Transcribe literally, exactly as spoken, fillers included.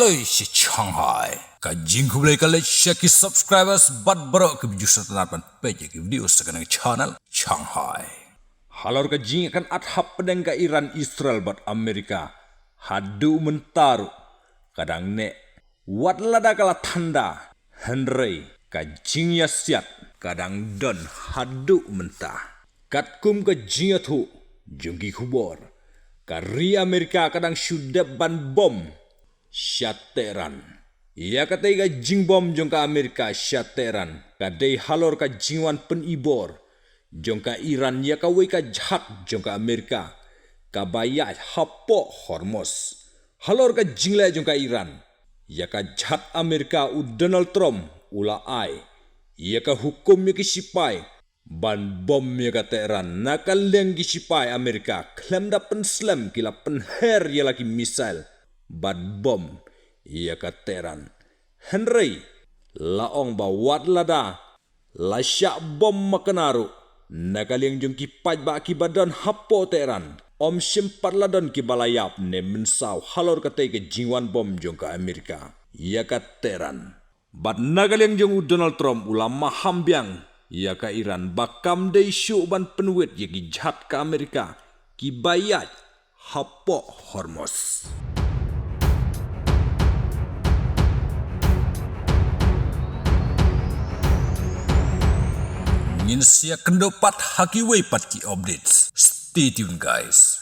Lei shi Shanghai. Ka jingkhublei ka leit sha ki subscribers bad baroh ki views sa tang ban peit ïa ki video sa kane ka channel Shanghai. Halor ka jingïakynad hapdeng ka Iran, Israel bad Amerika, haduh mynta ruh ka dang neh. Wat lada ka la thanda, hynrei ka jingïasiat ka dang don haduh mynta. Katkum ka jingïathuh jong ki khubor, ka ri Amerika ka dang shu dep ban bom sha Tehran. Ïa katei ka jingbom jong ka Amerika sha Tehran ka dei halor ka jingwan pynibor jong ka Iran ïa kawei ka jhat jong ka Amerika kaba ïaid hapoh Hormuz. Halor ka jingleh jong ka Iran ïa ka jhat Amerika, u Donald Trump u la ai ïa ka hukum ïa ki shipai ban bom ïa ka Tehran. Na ka liang ki shipai Amerika, khlem da pynslem, ki la pynher ïa la ki missile bad bom ïa ka Tehran. Hynrei la ong ba wat lada la shah bom makna ruh, na ka liang jong ki paidbah kiba don hapoh Tehran, ym shym pat la don kiba la ïap ne mynsaw halor katei ka jingwan bom jong ka Amerika ïa ka Tehran. Bad na ka liang jong u Donald Trump, u la maham biang ïa ka Iran ba kam dei shuh ban pynwit ïa ki jhat ka Amerika kiba ïaid hapoh Hormuz. Ngin sa ïakynduh pat ha kiwei pat ki updates. Stay tuned, guys.